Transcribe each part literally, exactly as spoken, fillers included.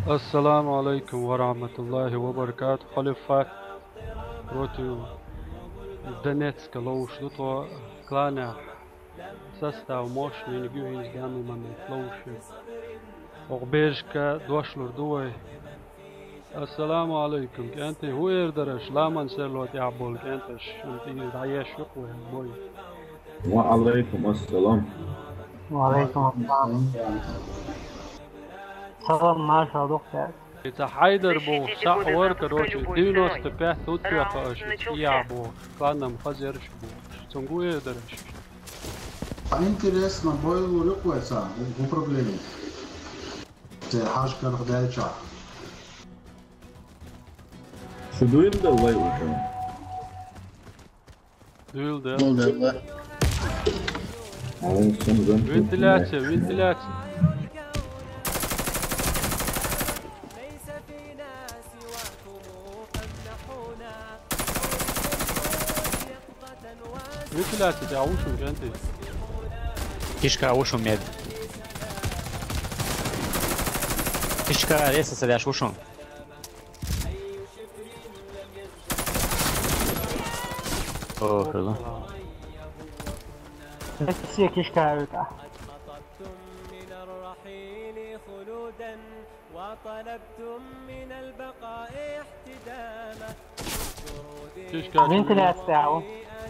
Ассаламу алейкум ва рахматуллахи ва баракатух. Халифат против Донецка ловш ду тхо кланах. Состав мощный, нигу хӀинца данный момент ловш ю. Оха бежка дошлур ду вай. Ассаламу алейкум, кӀентий, хӀун эр дара аша, ламан серло тӀехь болу кӀенташ, шуна тӀера дӀаеш ю-кх вай, бой. Ва алейкум ассалам. Ва алейкум ассалам. Салам, маршал ду-кх. И цхьа Хьайдар боху, схьа а вара, короче, девяносто пять тут веха аша, и я боху, кланам хазерш боху. Цуьнга хӀун эр дара аша? А интересно, бой лур ю-кх вай царна, бу проблема. Церан хьажа карах даьлчахь. Шу дуйла дала вай учу? Дуйла дала. Вентиляция, вентиляция. Вентиляция тӀехь ву шуна, кӀентий. Кишка ву шуна мед. Кишка реса ца деш ву шуна. О, хила. Все кишка это. Кишка. Вентиляция.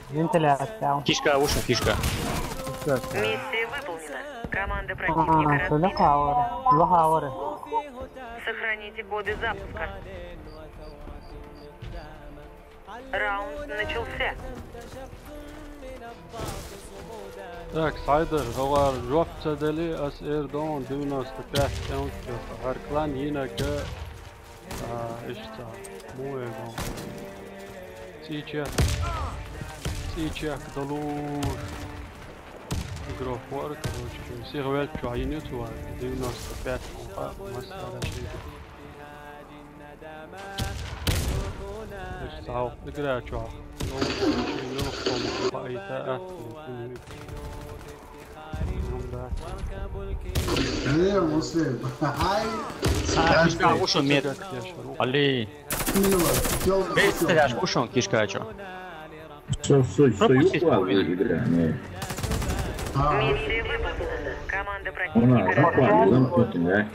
Вентиляция. Кишка, ву шуна кишка. Миссия выполнена. Команда противника разбита. Сохраните коды запуска. Раунд начался. Так, Сайдар, хӀокхара жоп ца дели, ас эр ду хьуна девяносто пять кӀентий, хӀара клан йинарг, а, иштта, муха эр ду хьуна. ЦӀий чек, цӀий чек долуш. Игра хӀора, короче, сиха велччохь йина ю цо, девяносто пять хьуна, массара шийтта. Иштта хьалха игра чохь. Э, Муслим. Хьай. А, кишка ву шуна мед. Али. Бейс стреляешь, ву шуна кишка чохь. Со, со, со, пропустить юкъа повинен. Игра, не. Миссия выполнена. Команда противника разбита.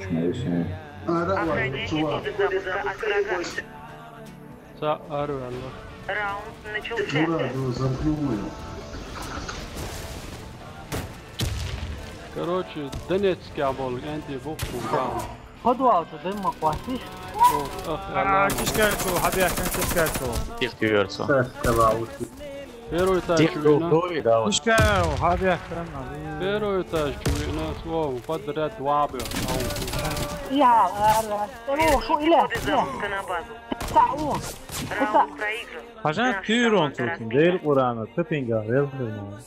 Охраняйте коды запуска от врага. Цхьаъ ара ваьлла. Раунд начался. Короче, Донецкехь болу кӀентий бу-кх кхузахь. Подвал чу дайма кхоссийша. О, ах, а, Аллах. Кишка чу, хьан бехкан кишка чу? Тих куьйгара со. Первый этаж чу вина. Кишка, хьан бехкан. Первый этаж чу вина, слово, подряд два бе. Я, ара. Эво, шу иле. Ца у. Ца. Хьажан куьйгара цуьнан, Дела Къуръана, тапинга, велхарна.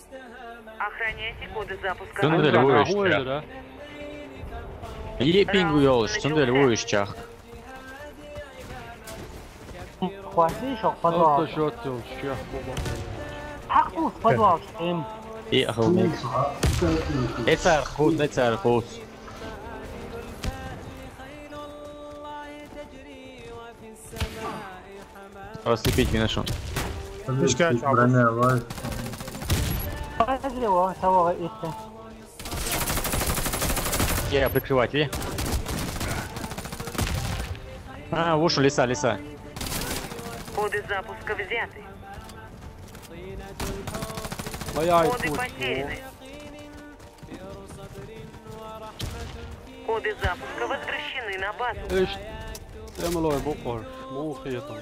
Охраняйте коды запуска. Цундела вуйш чах. Липингу йолуш, цундела вуйш чах. Хватит, шо подвал. Просто шот йолуш чах бу. Хьакъ ву подвал шим. И ахал миг. Эцар хут, эцар хут. Расцепить не нашёл. Мишка, броня, лайк. Подожди, вон того икта. Я прикрывать, ви? А, вышел, леса, леса. Коды запуска взяты. Моя. Коды потеряны. Коды запуска возвращены на базу. Ишт, тӀемалой бу-кх уьш, муха хетам.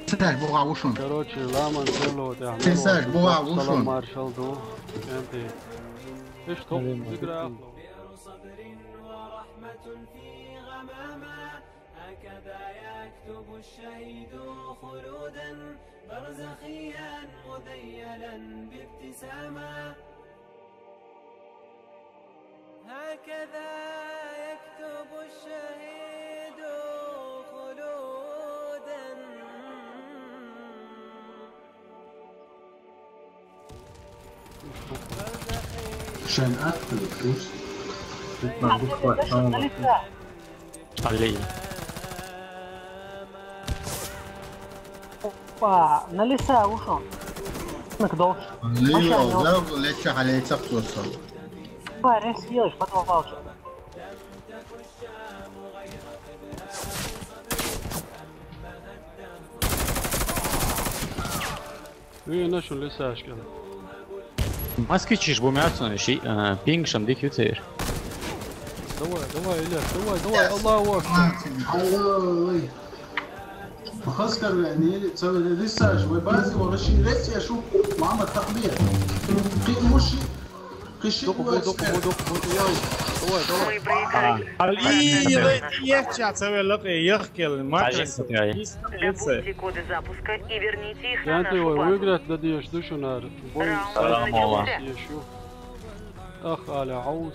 Цаьш бухьа ву шуна? Короче, ламан село тӀехь. Цаьш бухьа ву шуна? Салам маршалла ду, кӀентий. Ишт топ зиграхло. هكذا يكتب الشهيد خلودا برزخيا مذيلا بابتسامة. هكذا يكتب الشهيد خلودا. Шен атталла курс. Тут могу хватить. Аллей. Опа, на леса ушёл. Мак долш. Лило, Машина. Лило, леча, халей, цап, цап, цап. Опа, рес, елиш, подвал. Вена шун лесашка. Москвичиш бу мярцун ши, а, пингшам дик ютер. Давай, давай, Илья, давай, давай, Аллаху Акбар. Ой. Хаскар вени, цаве лесаш, вай бази, вай ши рес, я шу, мама, такбир. Ты муши. Духу, духу, духу, духу, духу, яу. Давай, давай. Мы проиграли. Али, лай, ти яхча, цаве лакъе, яхкел, матрас. Даже смотри. Забудьте коды запуска и верните их на нашу базу. Выиграть, да, деш, душу на. Бой. Раунд начался. Ах, Аля, аус.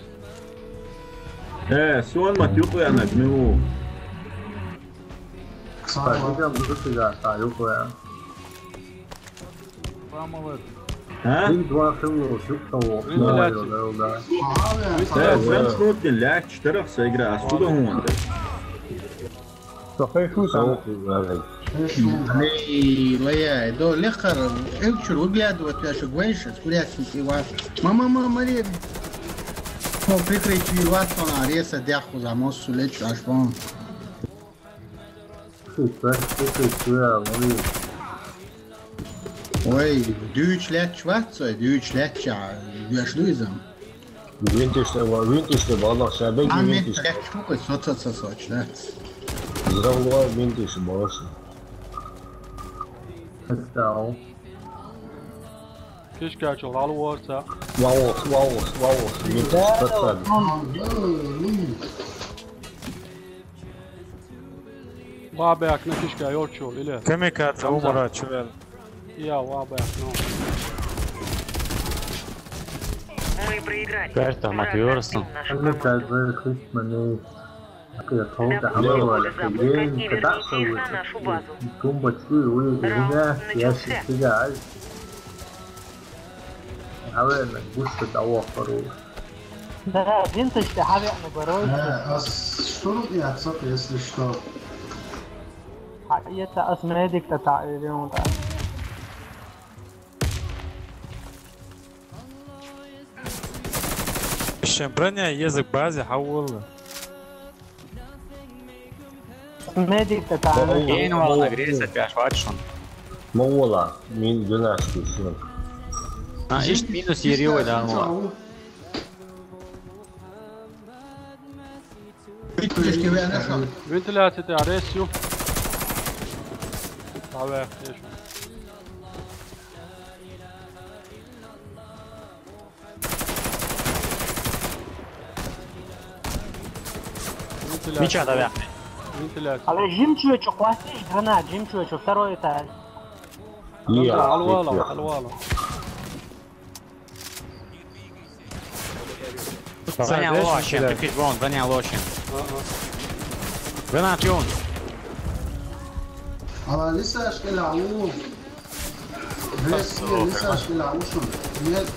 Э, сон мат юкуяна, гнилу. Кстати, я буду тебя, та, юкуя. Самолет. А? Три, два, хилу, шук того. Вентиляция. Да, да, да. Э, прям смотри, ля, четырех сыгра, а сюда он. Что, хай шут, а? Саук играет. Эй, лая, до лехар, элчур выглядывать, я шо гвейша, скурясить его. Мама, мама, Мария. Ну, прикрыть его, что она реза, дяху за мост, сулечу, аж вон. Ой, дүүч лаьтташ вац со, дүүч лаьтташ, веш дуй иза. Винтиш те ва, винтиш те бала, ша беги. А винтиш. Лаьтташ фу кой, со, со, со, со, ча лаьц. Здравого винтиш бала ша. Стал. Кишкачул, алворца. Ваос, ваос, ваос, винтиш, да, стал. Вабяк на кишка, ёрчул, или? Камикадзе, Хамза. Умара, чувел. Я, вабяк, ну. Мы проиграли. Карта, Матвей Орсон. Камикадзе, Хрисмани. Добудьте коды запуска и верните их на нашу базу. Раунд начался. Хьавеана гуш ца дӀавахар ву. Да, винташ тӀа хьавеана барой. Э, ас штурм яцар, если что. Хьа, это ас медик тӀа таӀир юн тӀа. Шен броня език базе хьавола. Медик тӀа таӀир. Ма, ма, ма, ма. Ген вала греса пяш вачун. Ма вола, мин двенадцать сынок. А, ишт минус ери вай, да, ма. Вентиляция тӀа рес ю. Давай, еш. Вентиляция. Мича давай. Вентиляция. Ала жимчуечу хвастишь, гранат, жимчуечу, второй этаж. Не, алвала, алвала. Гранат лошен, ты пить вон, гранат лошен. Гранат юн. Ала лисаш кела у. Россия, лисаш кела ушун. Нет.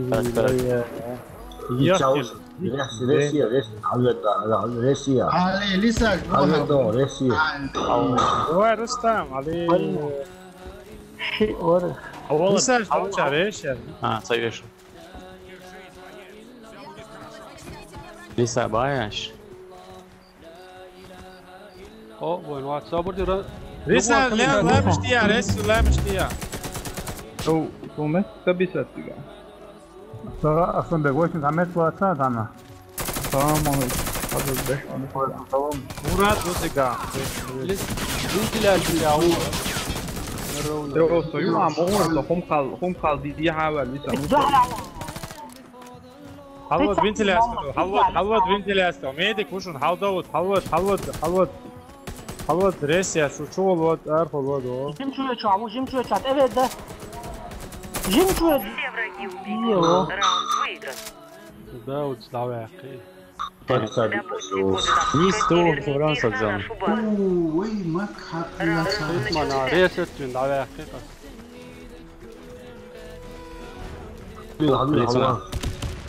Так, так. Россия, Россия, Россия. Али, лисаш, Али, Россия. Давай, Рустам, Али. Ши, ор. Лисаш, получа, Россия. А, совершенно. Лиса баяш. О, вон, ват, сабур дира. Риса, ле-, лемиш дия, рес, лемиш дия. Шо, шо ме, табиса тига. Сара, асан бе, восемь, там мет плаца, там. Салам алейкум. Хазир беш, алейкум салам. Мурат, вот тига. Лис, вентиляция, у. Ровно. Тро, стою, а, могу, то хум кал, хум кал, ди, ди, хава, лиса, ну. Халват, вентиляция, халват, халват, вентиляция. Медик, ушун, халдавут, халват, халват, халват. Халват, ресия, шу, чувал, вот, арфа, вот, о. Жим чуя, чу, а, жим чуя, чат, эвет, да? Жим чуя. Все враги убиты. Йо. Раунд выигран. Да, вот, давай, окей. Нисту, Франса, Джон. Ой, мак, хапля, мана, ресет, давай, окей. Хьалла, хьалла, хьалла.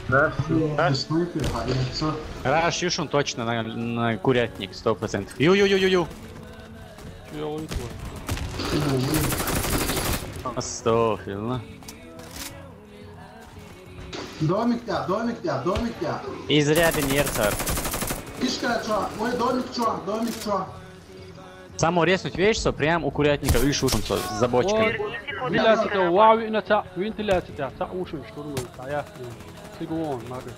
Раш ю. Раш? Снайпер, а я что? Раш ю шун точно на, на курятник, сто процентов. Ю, ю, ю, ю, ю. Чё я ловлю твой? Астагфирулла. Домик тя, домик тя, домик тя. Изряден ерцар. Кишка чё? Ой, домик чё, домик чё? Само резнуть вещь, со прям у курятника, видишь, ушим со, за бочками. О, вентиляция, вау, вентиляция, цаӀ ушим штурмует, а я, сигуон, надо.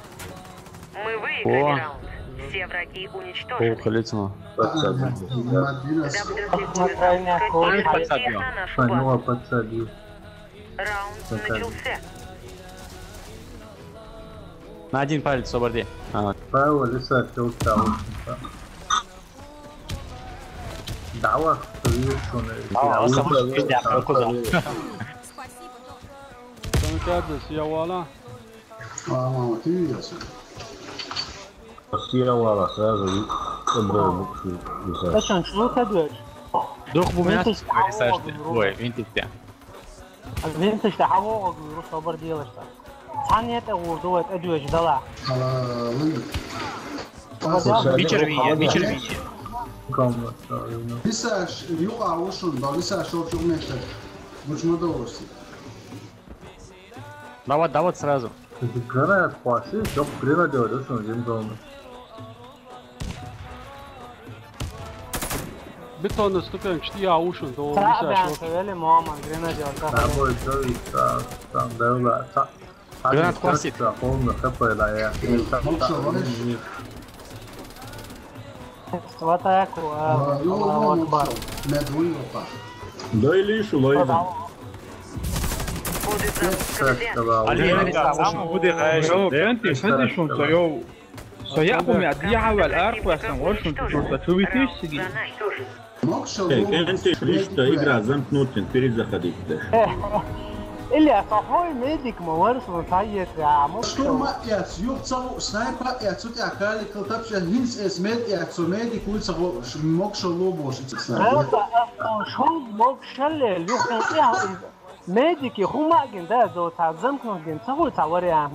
Мы выиграли О. Раунд. Все враги уничтожены. Плохо лицо. Подсадил. До встречи. Подсадил. Подсадил. На нашу базу. Санёва подсадил. Раунд Подсадил. Начался. На один палец, Соборди. А. Павел, лиса, ты устал. Давай, ты видишь, что на А, он сам Давай, пиздец, давай, куда? Давай. Kamikaze, сиявала. А, мама, ты видишь? Сиявала, сразу и-, убрал буксу, и всё. Kaçan şu kadar. Дух бу мясо Винтик, говори, Саш, а, ты. Ой, винтик ты. Винтик ты, а во, говорю, собор делаешь-то. Цан нет, а вот, вот, это же дала. А, вы. Сейчас Бичер я винья, бичер винья. Комната, именно. Лиса, ш-, юга ушун, да, лиса, шо, шо, мешать. Лучше мы довольствие. Давай, давай сразу. Гранат пошли, всё, время делать, что зим зону. Бетонный ступенчатый, я ушел, да он ЦаӀ висящий бян вот. Савели, мама, гранат делать, да, Тобой, да, да, там, да, да, та-, Гранат один классик. Ца, полный ХП, да, я. Э, Та-, ну, та-, всё, знаешь. Нет. Сватаку, а, А, ну, Аллаху ну, ну, Акбар. Всё. Медвуй, опа. Да или ещё лови. Подал. Будет Всё, запуск. Сказал. Али, Али, али, али, али, али, али, али, али, Бро, али, пенти, али, пенти али, шунца, али, йоу. Са яхъуми аддигьавал аркьвасан, ва шунца шуртӀа чувитиш сиги. Мокшо Э, лу, кенти шришта медик игра ве. Замкнутен, перезаходить даш. Илья, сахой медик ма варсун таетра, мокшо. Что ма яц, юх цау снайпа яц, у тебя кали калтапча хинс эс мед яц, со медик улица го, ш-, мокшо лу бош, снайпа. Рата, а, шо мокшале, юх я, медики хума ген да, до та замкнут ген, цау та вариант.